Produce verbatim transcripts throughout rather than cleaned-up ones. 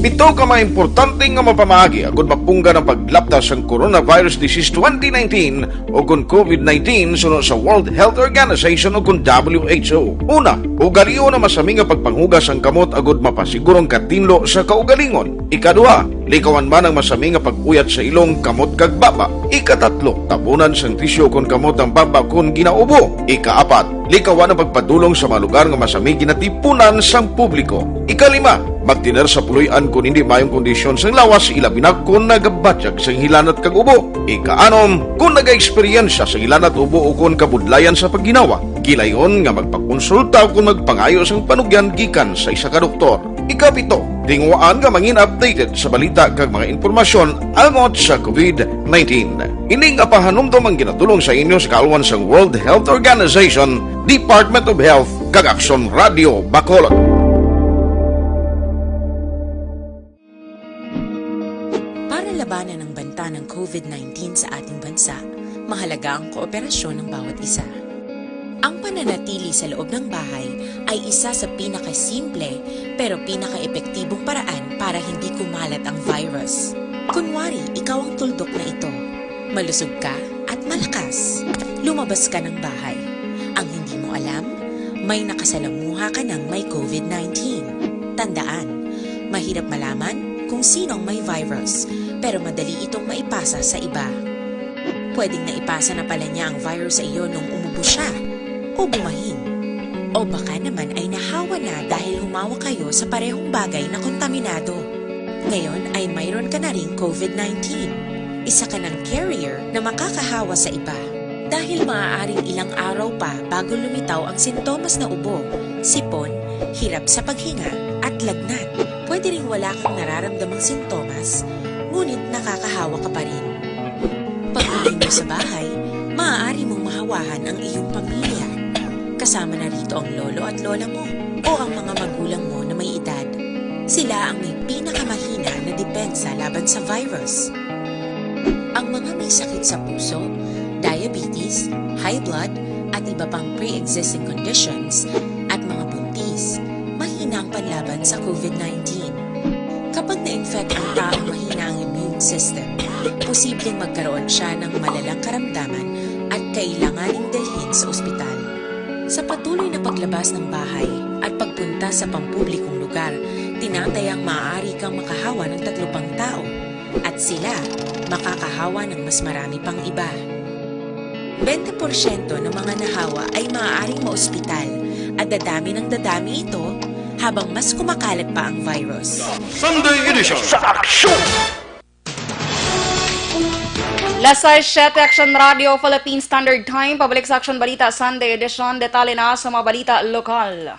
Pito ka mga importante nga mapamaagi agud mapunggan ang paglapta sang coronavirus disease twenty nineteen o kon COVID nineteen suno sa World Health Organization o kon W H O. Una, ugalion ang masami nga pagpanghugas sang kamot agud mapasiguro ang katinlo sa kaugalingon. Ikaduha, likawan man ang masami nga pag-uyat sa ilong, kamot kag baba. Ikatatlo, tabunan sang tisyu kon kamot ang baba kon ginaubo. Ikaapat, likawan ang pagpadulong sa mga lugar nga masami ginatipunan sang publiko. Ikalima, magtener sa puloy-an kon hindi maayong kondisyon sang lawas, ilabi na kon nagabatyag sang hilanat kag ubo. Ikaanom, kon nagaeksperyensya sang hilanat, ubo o kon kabudlayan sa pagginawa, gilayon nga magpakonsulta o kon magpangayo sang panugyan gikan sa isa ka doktor. Ikapito, tinguhaan nga mangin updated sa balita kag mga impormasyon angot sa COVID nineteen. Ini nga pahanumdom ang ginatulong sa inyo sa kaalwan sang World Health Organization, Department of Health, kag Aksyon Radio Bacolod. Para labanan ang banta ng COVID nineteen sa ating bansa, mahalaga ang kooperasyon ng bawat isa. Ang pananatili sa loob ng bahay ay isa sa pinakasimple pero pinakaepektibong paraan para hindi kumalat ang virus. Kunwari, ikaw ang tuldok na ito. Malusog ka at malakas. Lumabas ka ng bahay. Ang hindi mo alam, may nakasalamuha ka ng may COVID nineteen. Tandaan, mahirap malaman kung sino ang may virus, pero madali itong maipasa sa iba. Pwedeng naipasa na pala niya ang virus sa iyo nung umubo siya o bumahin. O baka naman ay nahawa na dahil humawak kayo sa parehong bagay na kontaminado. Ngayon ay mayroon ka na ring COVID nineteen. Isa ka ng carrier na makakahawa sa iba. Dahil maaaring ilang araw pa bago lumitaw ang sintomas na ubo, sipon, hirap sa paghinga, at lagnat. Pwede ring wala kang nararamdamang sintomas, ngunit nakakahawa ka pa rin. Pag-uwi mo sa bahay, maaari mong mahawahan ang iyong pamilya. Kasama na rito ang lolo at lola mo o ang mga magulang mo na may edad. Sila ang may pinakamahina na depensa laban sa virus. Ang mga may sakit sa puso, diabetes, high blood, at iba pang pre-existing conditions, at mga buntis, mahina ang panlaban sa COVID nineteen. Kapag na-infect ang taong mahina ang immune system, posibleng magkaroon siya ng malalang karamdaman at kailanganing dalhin sa ospital. Sa patuloy na paglabas ng bahay at pagpunta sa pampublikong lugar, tinatayang maaari kang makahawa ng tatlo pang tao at sila makakahawa ng mas marami pang iba. Bente porsyento ng mga nahawa ay maaaring maospital at dadami ng dadami ito habang mas kumakalat pa ang virus. Sunday Edition. Sa aksyon! Las sais siyete, Aksyon Radio, Philippine Standard Time. Pabalik sa Aksyon Balita Sunday Edition. Detalye na sa mga balita lokal.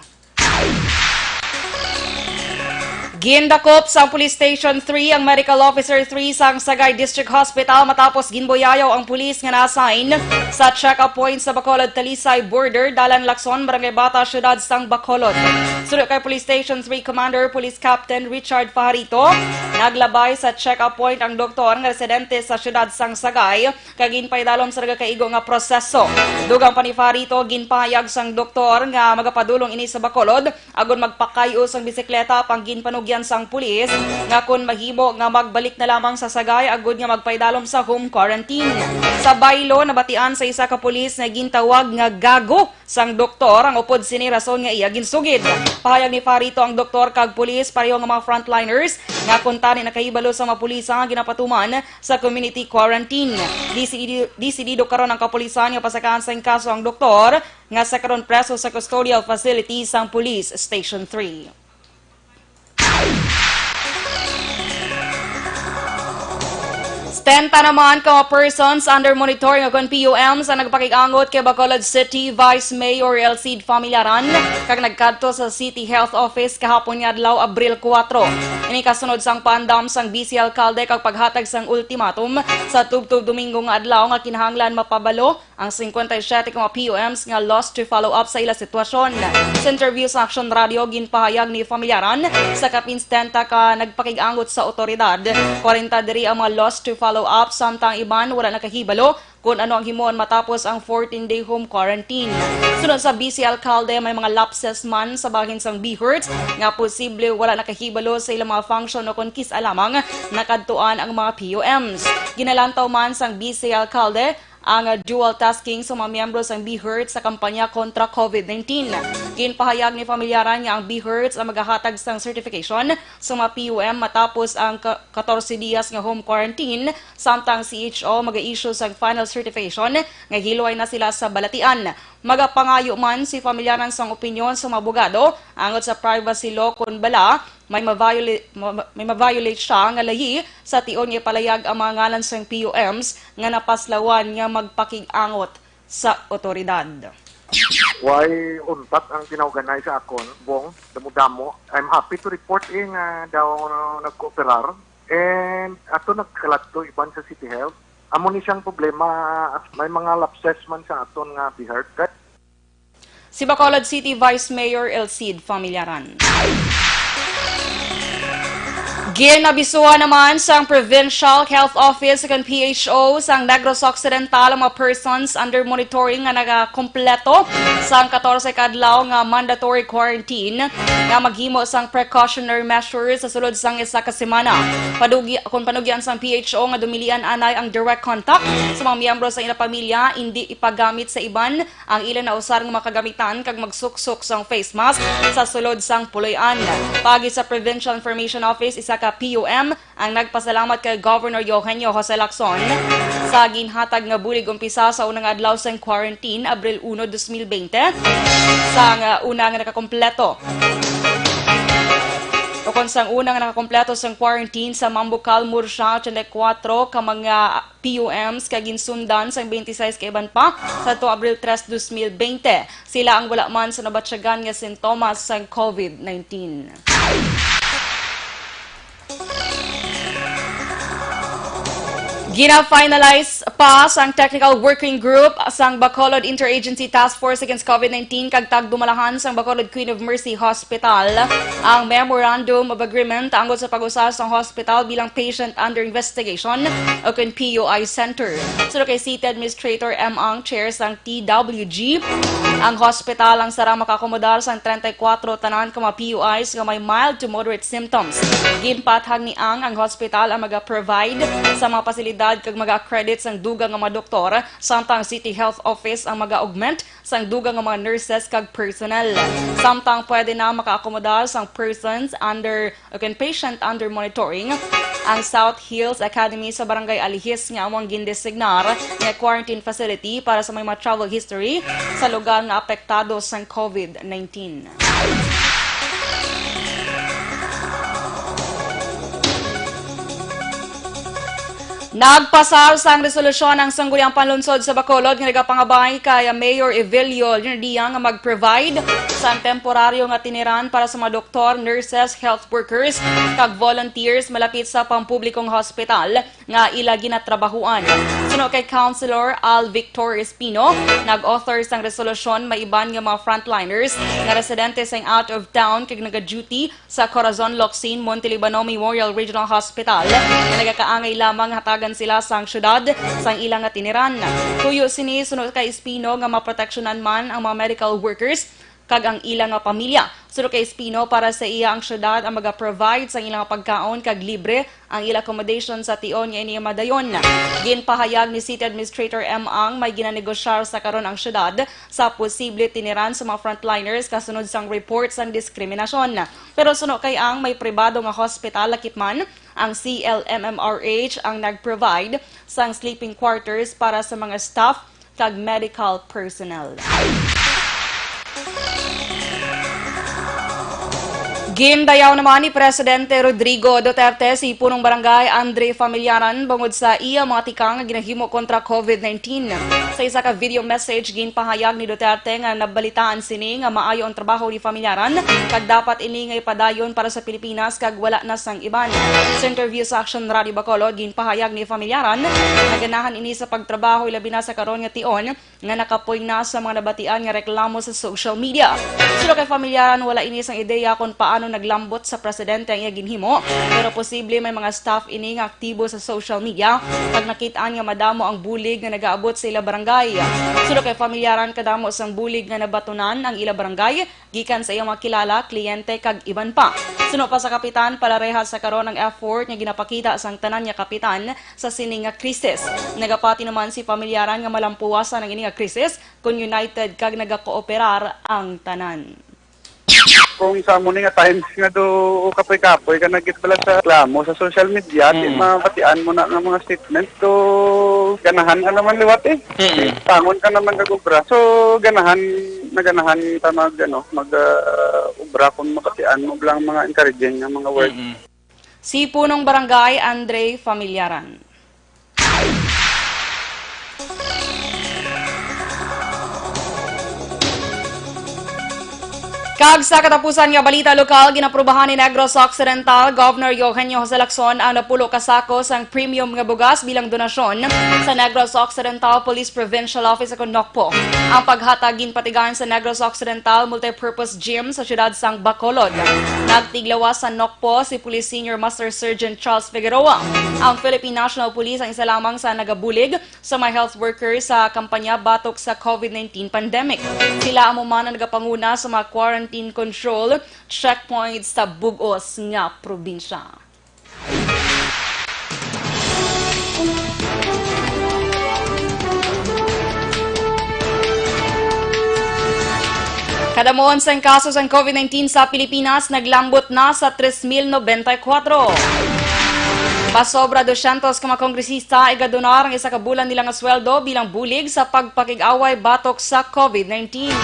Gindakop sang Police Station three ang Medical Officer three sang Sagay District Hospital matapos ginbuyayaw ang pulis nga na-assign sa check-up point sa Bacolod-Talisay border, Dalan Lacson, Barangay Bata, Siyudad sang Bacolod. Suno kay Police Station three Commander Police Captain Richard Fajarito, naglabay sa check-up point ang doktor nga residente sa siyudad sang Sagay, kag ginpaidalom sa nagakaigo nga proseso. Dugang pa ni Fajarito, ginpahayag sang doktor nga magapadulong ini sa Bacolod agud magpakay-o sang bisikleta apan ginpanugyan sang pulis nga kon mahimo nga magbalik na lamang sa Sagay agud nga magpaidalom sa home quarantine. Sa baylo, nabatian sa isa ka pulis nga gintawag nga gago sang doktor ang upod sini rason nga iya ginsugid. Pahayag ni Fajarito, ang doktor kag pulis pareho nga mga frontliners nga kuntani nakahibalo sa mga pulis nga ginapatuman sa community quarantine. Disidi-, disidido karon ang kapulisan nga pasakaan sang kaso ang doktor nga sa karon preso sa custodial facility sang Police Station three. Setenta naman ka mga persons under monitoring o kon P U Ms ang nagpakig-angot kay Bacolod City Vice Mayor Elcid Familiaran kag nagkadto sa City Health Office kahapon nga adlaw, Abril kuwatro. Ini kasunod sang paandam sang Vice Alkalde kag paghatag sang ultimatum sa tubtob Domingo nga adlaw nga kinahanglan mapabalo ang singkwenta y siyete ka mga P U Ms nga lost to follow-up sa ila sitwasyon. Sa interview sa Aksyon Radio, ginpahayag ni Familiaran, sa kapin setenta ka nagpakig-angot sa awtoridad, kwarenta diri ang mga lost to follow-up, samtang iban wala nakahibalo kung ano ang himuon matapos ang fourteen-day home quarantine. Sunod sa vice alkalde, may mga lapses man sa bahin sang BHERTs nga posible wala nakahibalo sa ilang mga function o kon kis-a lamang nakadtuan ang mga P U Ms. Ginalantaw man sang vice alkalde ang, ah, dual tasking sa mga miyembro sang BHERT sa kampanya kontra COVID nineteen. Ginpahayag ni Familiaran nga ang BHERT ang magahatag sang certification sa mga P U M matapos ang ka-, katorse diyas nga home quarantine, samtang C H O maga-issue sang final certification nga hilway na sila sa balatian. Magapangayo man si Familiaran sang opinyon sa mga abogado angot sa privacy law kon bala may ma-violate, ma-, may ma-violate siya nga layi sa tion nga ipalayag ang mga ngalan sang P U Ms nga napaslawan nga magpakig-angot sa otoridad. Way untat ang ginahuganay sa akon, Bong, damo-damo. I'm happy to report, eh, nga daw nagkooperar. And ato nagkaladto iban sa City Health. Amo ni siyang problema, may mga lapses man sa aton nga BHERT. Si Bacolod City Vice Mayor Elcid Familiaran. Ginabisuhan naman sang Provincial Health Office ug P H O sang Negros Occidental ang mga persons under monitoring nga nagakompleto sang katorse ka adlaw nga mandatory quarantine nga maghimo sang precautionary measures sa sulod sang isa ka semana. Padugi, kung panugyan sang P H O nga dumilian anay ang direct contact sa mga miyembro sa ila pamilya, indi ipagamit sa iban ang ila nausar nga mga kagamitan kag magsuksok sang face mask sa sulod sang puloy-an. Paagi sa Provincial Information Office, isa ka P U M ang nagpasalamat kay Governor Eugenio Jose Lacson sa ginhatag nga bulig umpisa sa unang adlaw sang quarantine, Abril uno, dos mil bente, sang, ah, una nga nakakompleto. Ukon sang una nga nakakompleto sang quarantine sa Mambucal, Murcia, ochenta y cuatro ka mga P U Ms kay ginsundan sang twenty-six ka iban pa sa to Abril tres, dos mil bente. Sila ang wala man sa nabatyagan nga sintomas sang COVID nineteen. Gina-finalize pa sang Technical Working Group sang Bacolod Interagency Task Force Against COVID nineteen kag Tagdumalahan sang Bacolod Queen of Mercy Hospital ang Memorandum of Agreement tungod sa pag-usar sang hospital bilang Patient Under Investigation o kon P U I Center. Suno kay City Administrator M. Ang, chair sang T W G, ang hospital ang sara makaakomodar sang treinta y cuatro tanan ka mga P U Is nga may mild to moderate symptoms. Ginpathag ni Ang ang hospital ang maga-provide sa mga pasilidad kag maga-accredit sang dugang nga mga doktor, samtang City Health Office ang maga-augment sang dugang nga mga nurses kag personnel. Samtang pwede na makaakomodar sang persons under o kon patient under monitoring ang South Hills Academy sa Barangay Alihis nga among gindesignar nga quarantine facility para sa may mga travel history sa lugar nga apektado sang COVID nineteen. Nagpasar sang resolusyon ang Sangguniang Panlunsod sa Bacolod nga nagapangabay kay Mayor Evelio Linadia nga mag-provide sang temporaryo nga tiniran para sa mga doktor, nurses, health workers, kag volunteers malapit sa pampublikong hospital nga ila ginatrabahuan. Suno kay Councilor Al Victor Espino, nag-author sang resolusyon may iban nga mga frontliners nga residente sang out of town kag naga-duty sa Corazon Locsin Montelibano Memorial Regional Hospital nga nagakaangay lamang hatagan sila sang syudad sang ila nga tiniran. Tuyo sini suno kay Espino nga maproteksyonan man ang mga medical workers kag ang ila nga pamilya. Suno kay Espino, para sa iya ang syudad ang maga-provide sang ila nga pagkaon kag libre ang ila accommodation sa tion nga ini madayon. Ginpahayag ni City Administrator M. Ang may ginanegosyar sa karon ang syudad sa posible tiniran sa mga frontliners kasunod sang report sang diskriminasyon. Pero suno kay Ang, may pribado nga hospital lakip man ang C L M M R H ang nag-provide sang sleeping quarters para sa mga staff kag medical personnel. Gindayaw naman ni Presidente Rodrigo Duterte si Punong Barangay Andre Familiaran bangod sa iya mga tikang nga ginahimo kontra COVID nineteen. Sa isa ka video message, ginpahayag ni Duterte nga nabalitaan sini nga maayo ang trabaho ni Familiaran kag dapat ini nga ipadayon para sa Pilipinas kag wala na sang iban. Sa interview sa Action Radio Bacolod, ginpahayag ni Familiaran nga ganahan ini sa pagtrabaho, ilabi na sa karon nga tion nga nakapoy na sa mga nabatian nga reklamo sa social media. Suno kay Familiaran, wala ini sang ideya kon paano naglambot sa presidente ang iya ginhimo, pero posible may mga staff ini nga aktibo sa social media kag nakit-an nga madamo ang bulig nga nagaabot sa ila barangay. Suno kay familyaran, kadamo sang bulig nga nabatunan ang ila barangay gikan sa iyang mga kilala, kliyente, kag iban pa. Suno pa sa kapitan, palarehas sa karon ang effort nga ginapakita sang tanan nga kapitan sa sini nga krisis. Nagapati naman si familyaran nga malampuwasan ang ini nga krisis kon united kag nagakooperar ang tanan. Kung sa amo ni nga times nga do kapoy-kapoy ka nagit bala sa reklamo sa social media, di Mm. mabatian mo na nga mga statement. So, ganahan ka naman liwat eh. Mm. Tangon ka naman kag-obra. So, ganahan, naganahan ta mag, ano, mag, ah, obra kung mabatian mo lang mga encouraging nga mga words. Mm. Si Punong Barangay Andre Familiaran. Kag sa katapusan nga balita lokal, ginaprubahan ni Negros Occidental Governor Eugenio Jose Lacson ang napulo ka sako sang premium nga bugas bilang donasyon sa Negros Occidental Police Provincial Office o kon NOCPO. Ang paghatag ginpatigayon sa Negros Occidental Multipurpose Gym sa siyudad sang Bacolod. Nagtiglawas sa NOCPO si Police Senior Master Sergeant Charles Figueroa. Ang Philippine National Police ang isa lamang sa nagabulig sa mga health workers sa kampanya batok sa COVID nineteen pandemic. Sila amo man ang nagapanguna sa mga quarantine control checkpoints sa bug-os nga probinsya. Kada muon sang kaso sang COVID nineteen sa Pilipinas naglambot na sa tres mil nobenta y kuwatro. Pasobra dosyentos ka mga kongresista igadonar ang isa ka bulan nila nga sweldo bilang bulig sa pagpakig-away batok sa COVID nineteen.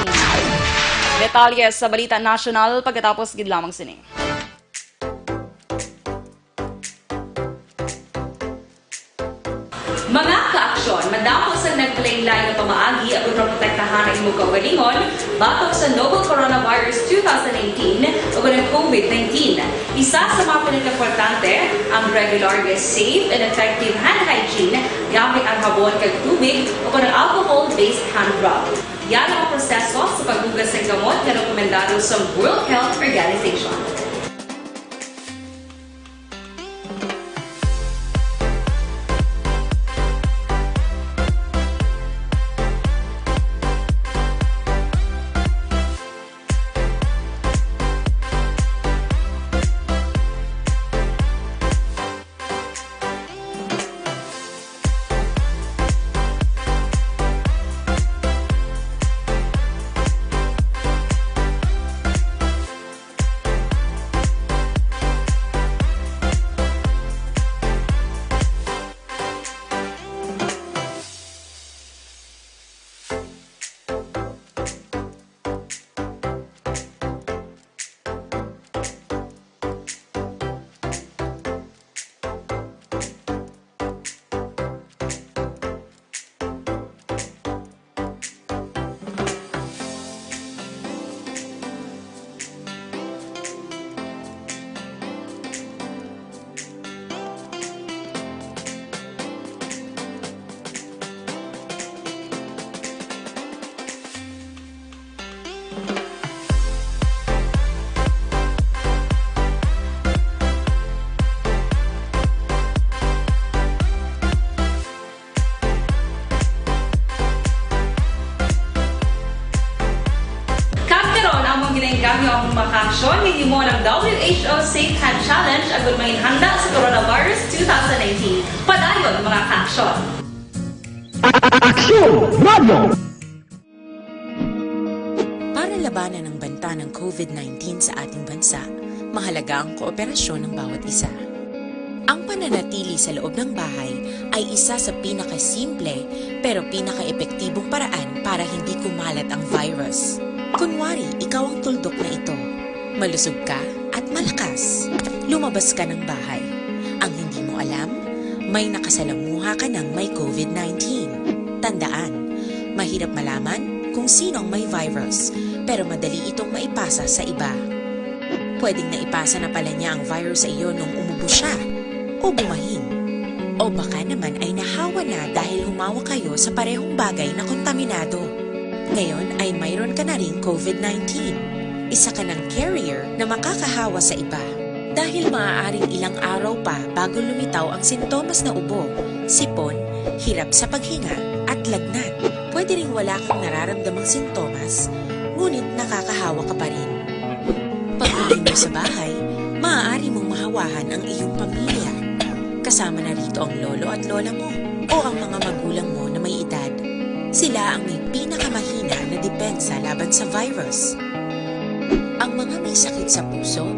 Detalye sa balita nasyonal pagkatapos gid lamang sini. Mga kaaksyon, madamo sang nagkalainlain nga pamaagi aron maprotektahan ang imo kaugalingon batok sa novel coronavirus two thousand nineteen o ang COVID nineteen. Isa sa mga pinakaimportante, ang regular nga safe and effective hand hygiene gamit ang habon kag tubig o ang alcohol-based hand rub. Yan ang proseso sa paghugas sang kamot nga rekomendado sa World Health Organization. Kag karon, among ginaengganyo ang mga kaaksyon nga himuon ang W H O Safe Hand Challenge agud manginhanda sa coronavirus two thousand nineteen. Padayon, mga kaaksyon. Aksyon Radio! Para labanan ang banta ng COVID nineteen sa ating bansa, mahalaga ang kooperasyon ng bawat isa. Ang pananatili sa loob ng bahay ay isa sa pinakasimple pero pinakaepektibong paraan para hindi kumalat ang virus. Kunwari, ikaw ang tuldok na ito. Malusog ka at malakas. Lumabas ka ng bahay. Ang hindi mo alam, may nakasalamuha ka ng may COVID nineteen. Tandaan, mahirap malaman kung sino ang may virus, pero madali itong maipasa sa iba. Pwedeng naipasa na pala niya ang virus sa iyo nung umubo siya, o bumahin. O baka naman ay nahawa na dahil humawak kayo sa parehong bagay na kontaminado. Ngayon ay mayroon ka na ring COVID nineteen. Isa ka nang carrier na makakahawa sa iba. Dahil maaaring ilang araw pa bago lumitaw ang sintomas na ubo, sipon, hirap sa paghinga, at lagnat. Pwede ring wala kang nararamdamang sintomas, ngunit nakakahawa ka pa rin. Pag-uwi mo sa bahay, maaari mong mahawahan ang iyong pamilya. Kasama na rito ang lolo at lola mo o ang mga magulang mo na may edad. Sila ang may pinakamahina na depensa laban sa virus. Ang mga may sakit sa puso,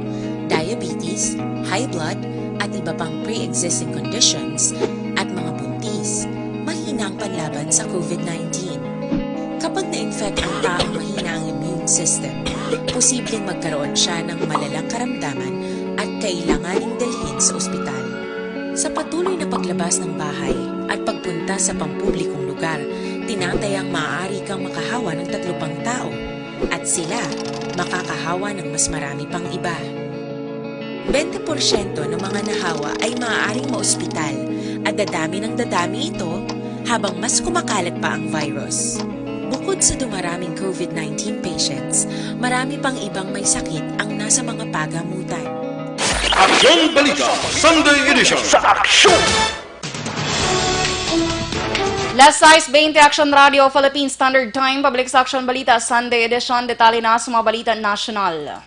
diabetes, high blood, at iba pang pre-existing conditions, at mga buntis, mahina ang panlaban sa COVID nineteen. Kapag na-infect ang taong mahina ang immune system, posibleng magkaroon siya ng malalang karamdaman at kailanganing dalhin sa ospital. Sa patuloy na paglabas ng bahay at pagpunta sa pampublikong lugar, tinatayang maaari kang makahawa ng tatlo pang tao, at sila makakahawa ng mas marami pang iba. Bente porsyento ng mga nahawa ay maaaring maospital, at dadami ng dadami ito habang mas kumakalat pa ang virus. Bukod sa dumaraming COVID nineteen patients, marami pang ibang may sakit ang nasa mga pagamutan. Aksyon Balita, Sunday Edition. Sa Aksyon! Las sais bente, Aksyon Radio, Philippine Standard Time, pabalik sa Aksyon Balita, Sunday Edition. Detalye na sa mga balita nasyonal.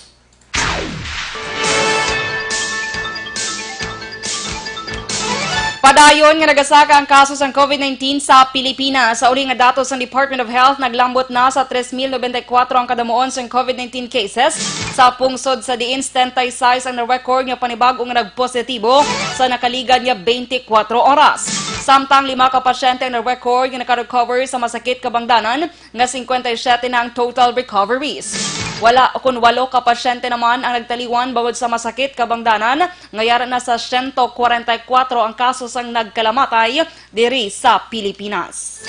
Padayon nga nagasaka ang kaso sang COVID nineteen sa Pilipinas. Sa uli nga datos sang Department of Health, naglambot na sa tres mil noventa y cuatro ang kadamuon sang COVID nineteen cases sa pungsod, sa diin setenta y seis ang na-record nga panibag-o nga nagpositibo sa nakaligad nga bente y cuatro oras. Samtang lima ka pasyente ang na-record nga naka-recover sa masakit kabangdanan, nga cincuenta y siete na ang total recoveries. Wala, kun walo ka pasyente naman ang nagtaliwan bangod sa masakit kabangdanan, nga yara na sa siyento kwarenta y kuwatro ang kaso sang nagkalamatay diri sa Pilipinas.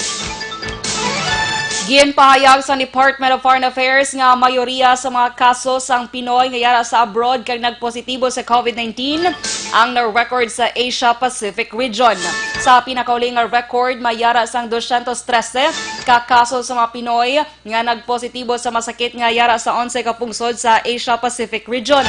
Ginpahayag sa Department of Foreign Affairs nga mayoriya sa mga kaso sang Pinoy nga yara sa abroad kag nagpositibo sa COVID nineteen ang na-record sa Asia Pacific region. Sa pinakauli nga record, may yara sang dosyentos trese ka kaso sa mga Pinoy nga nagpositibo sa masakit nga yara sa onse ka pungsod sa Asia Pacific region.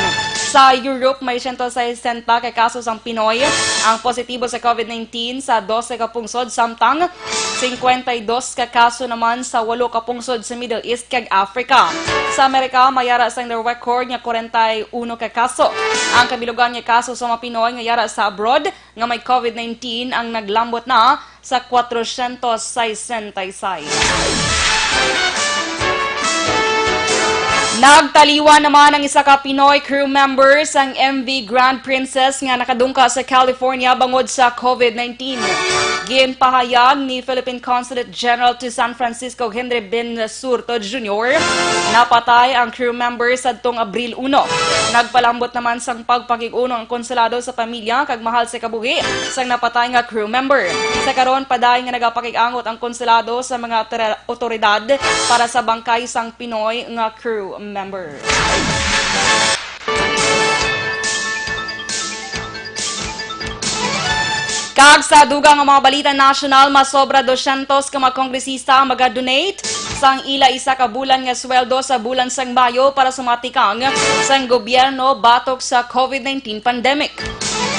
Sa Europe, may siyento sesenta ka kaso sang Pinoy ang positibo sa COVID nineteen sa dose ka pungsod, samtang cincuenta y dos ka kaso naman sa walo ka pungsod sa Middle East kag Africa. Sa Amerika, may yara sang na-record nga kwarenta y uno ka kaso ang kabilugan nga kaso sa mga Pinoy nga yara sa abroad, nga may COVID nineteen ang naglambot na sa kwatrosyentos sesenta y seis. Nagtaliwan naman ang isa ka Pinoy crew member sang M V Grand Princess nga nakadungka sa California bangod sa COVID nineteen. Ginpahayag ni Philippine Consulate General to San Francisco, Henry Bin Surto Junior, napatay ang crew member sadtong Abril uno. Nagpalambot naman sang pagpakig-uno ang konsulado sa pamilya kag mahal sa kabuhi sang napatay nga crew member. Sa karon, padayon nga nagapakig-angot ang konsulado sa mga tra-, otoridad para sa bangkay sang Pinoy nga crew member. Kag sa dugang nga mga balita nasyonal, masobra dosyentos ka mga kongresista ang maga-donate sang ila isa ka bulan nga sweldo sa bulan sang Mayo para sa mga tikang sang gobyerno batok sa COVID nineteen pandemic.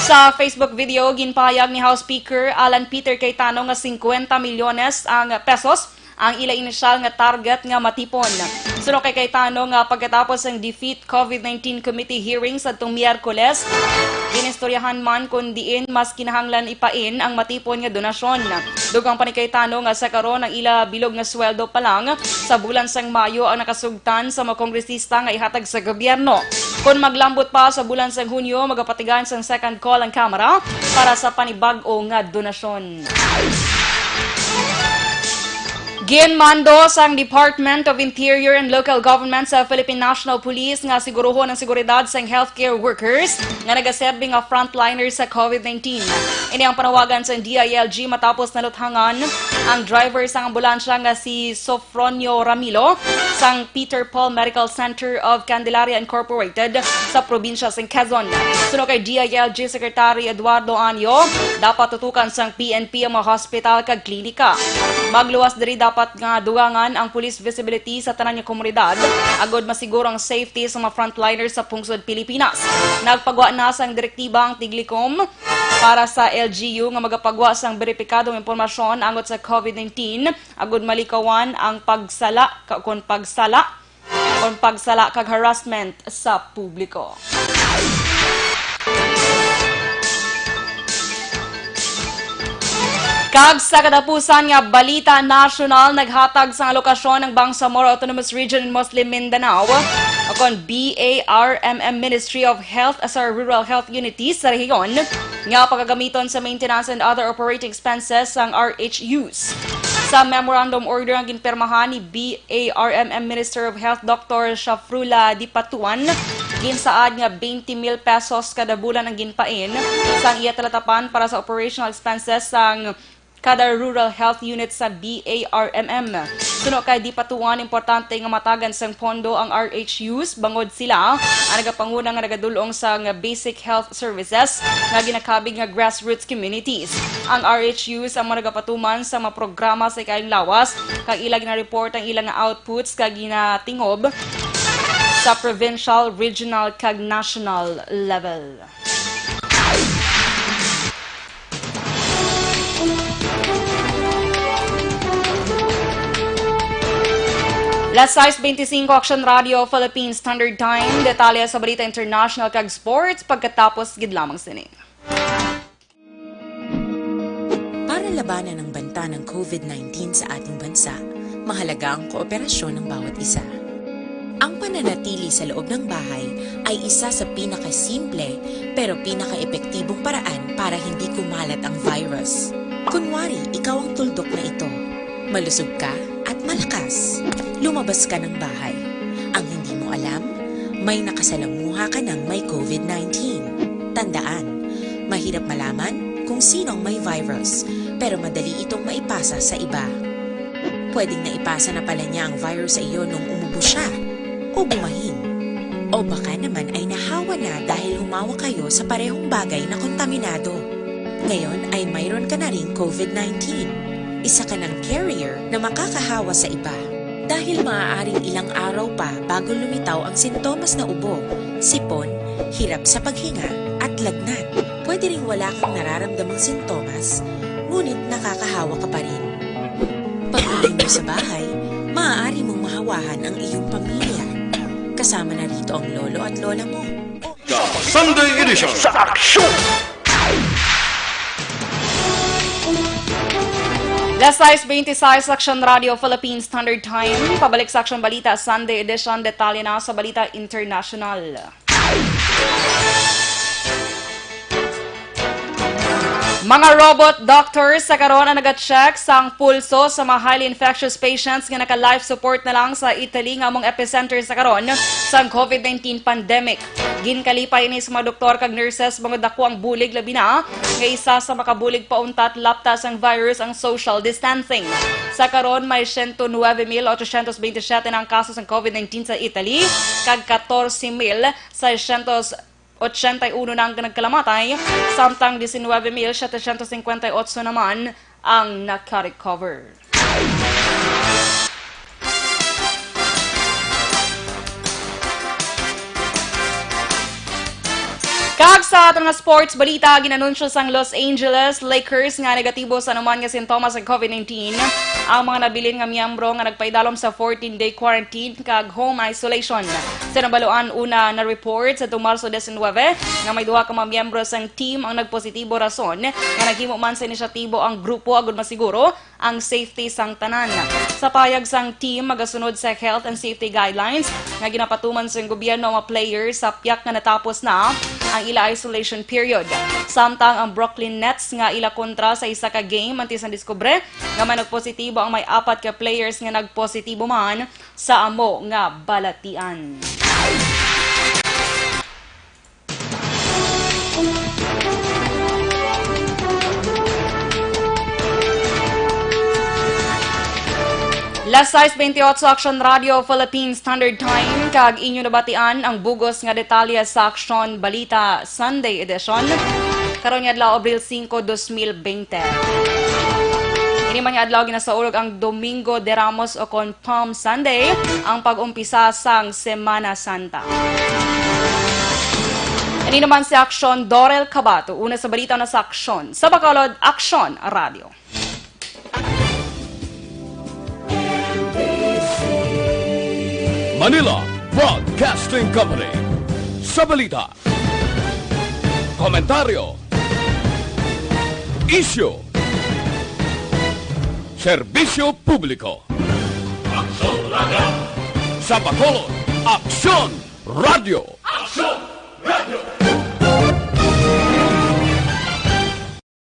Sa Facebook video, ginpahayag ni House Speaker Alan Peter Cayetano nga singkwenta milyones ang pesos ang ila inisyal nga target nga matipon. Suno kay Cayetano nga pagkatapos sang DFID COVID nineteen Committee hearing sadtong Miyerkules, ginistoryahan man kon diin mas kinahanglan ipain ang matipon nga donasyon. Dugang pa ni Cayetano nga sa karon ang ila bilog nga sweldo pa lang sa bulan sang Mayo ang nakasugtan sa mga kongresista nga ihatag sa gobyerno. Kon maglambot pa sa bulan sang Hunyo, magapatigan sang second call ang Kamara para sa panibag-o nga donasyon. Ginmando sang Department of Interior and Local Government sa Philippine National Police nga siguruhon ang seguridad sang healthcare workers nga nagaserbi nga frontliners sa COVID nineteen. Ini ang panawagan sang D I L G matapos naluthangan ang driver sang ambulansya nga si Sofronio Ramilo sang Peter Paul Medical Center of Candelaria Incorporated sa probinsya sang Quezon. Suno kay D I L G Secretary Eduardo Anyo, dapat tutukan sang P N P ang mga hospital kag klinika. Magluwas diri dapat dapat nga dugangan ang police visibility sa tanan nga komunidad, agod masiguro ang safety sa mga frontliners sa pungsod Pilipinas. Nagpagwa na sang direktiba ang Tiglicom para sa L G U nga magapagwa sang beripikadong impormasyon angot sa COVID nineteen, agod malikawan ang pagsala, ka-, kon pagsala, kon pagsala kag harassment sa publiko. Kag sa katapusan nga balita nasyonal, naghatag sang alokasyon ang Bangsamoro Autonomous Region in Muslim Mindanao, o kon B A R M M Ministry of Health, sa Rural Health Unity sa rehiyon nga pagagamiton sa maintenance and other operating expenses sang R H Us. Sa memorandum order nga ginpirmahan ni B A R M M Minister of Health Doctor Shafrula Dipatuan, ginsaad nga twenty mil pesos kada bulan ang ginpain sang iya talatapan para sa operational expenses sang kada rural health unit sa B A R M M. Suno kay Dipatuan, importante nga matagan sang pondo ang R H Us bangod sila ang nagapanguna nga nagadul-ong sang basic health services nga ginakabig nga grassroots communities. Ang R H Us ang mga nagapatuman sa mga programa sa ikaayong lawas, kag ila gina-report ang ila nga outputs kag ginatingob sa provincial, regional, kag national level. Las sais beintisinko, Action Radio Philippine Standard Time. Detalye sa balita international kag sports pagkatapos gid lamang sini. Para labanan ang banta ng COVID nineteen sa ating bansa, mahalaga ang kooperasyon ng bawat isa. Ang pananatili sa loob ng bahay ay isa sa pinakasimple pero pinakaepektibong paraan para hindi kumalat ang virus. Kunwari, ikaw ang tuldok na ito. Malusog ka at malakas. Lumabas ka ng bahay. Ang hindi mo alam, may nakasalamuha ka ng may COVID nineteen. Tandaan, mahirap malaman kung sino ang may virus, pero madali itong maipasa sa iba. Pwedeng naipasa na pala niya ang virus sa iyo nung umubo siya o bumahin. O baka naman ay nahawa na dahil humawak kayo sa parehong bagay na kontaminado. Ngayon ay mayroon ka na ring COVID nineteen. Isa ka ng carrier na makakahawa sa iba. Dahil maaaring ilang araw pa bago lumitaw ang sintomas na ubo, sipon, hirap sa paghinga, at lagnat. Pwede ring wala kang nararamdamang sintomas, ngunit nakakahawa ka pa rin. Pag-uwi mo sa bahay, maaari mong mahawahan ang iyong pamilya. Kasama na rito ang lolo at lola mo. Sunday Edition sa Aksyon! Las sais beintiseis, Action Radio Philippine Standard Time. Pabalik sa Aksyon Balita Sunday Edition. Detalye na sa balita international. Mga robot doctors sa karon ang nagacheck sang pulso sa mga highly infectious patients nga naka-life support na lang sa Italy, nga among epicenter sa karon sang COVID nineteen pandemic. Ginkalipay ini sa mga doktor kag nurses, bangod dako ang bulig, labi na nga isa sa makabulig pauntat lapta sang virus ang social distancing. Sa karon, may siyento nuebe mil ochocientos bentisiete na ang kaso sang COVID nineteen sa Italy, kag katorse mil seiscientos ochenta y uno na ang nagkalamatay, samtang diecinuebe mil setecientos cincuenta y ocho naman ang naka-recover. Kag sa aton nga sports balita, ginanunsyo sang Los Angeles Lakers nga negatibo sa anuman nga sintomas sa COVID nineteen ang mga nabilin nga miyembro nga nagpaidalom sa fourteen-day quarantine kag home isolation. Sa nabaluan, una na report sa Marso diecinuebe nga may duha ka mga miyembro sang team ang nagpositibo, rason nga naghimo man sa inisyatibo ang grupo agud masiguro ang safety sang tanan. Sa payag sang team, magasunod sa health and safety guidelines nga ginapatuman sang gobyerno ang mga players sa piyak nga natapos na ang ila isolation period. Samtang ang Brooklyn Nets nga ila kontra sa isa ka game antes nadiskubre nga may nagpositibo ang may apat ka players nga nagpositibo man sa amo nga balatian. Las sais bentiocho, Action Radio Philippine Standard Time, kag inyo nabatian ang bugos nga detalye sa Action Balita Sunday Edition karon nga adlaw, Abril singko, dos mil bente. Ini man nga adlaw ginasaulog ang Domingo de Ramos o kon Palm Sunday, ang pag-umpisa sang Semana Santa. Ini naman si Aksyon Dorel Cabato. Una sa balita na sa Aksyon. Sa Bacolod, Aksyon Radio. Manila Broadcasting Company. Sa balita, komentaryo, isyu, serbisyo publiko. Aksyon Radio. Sa Bacolod, Aksyon Radio. Aksyon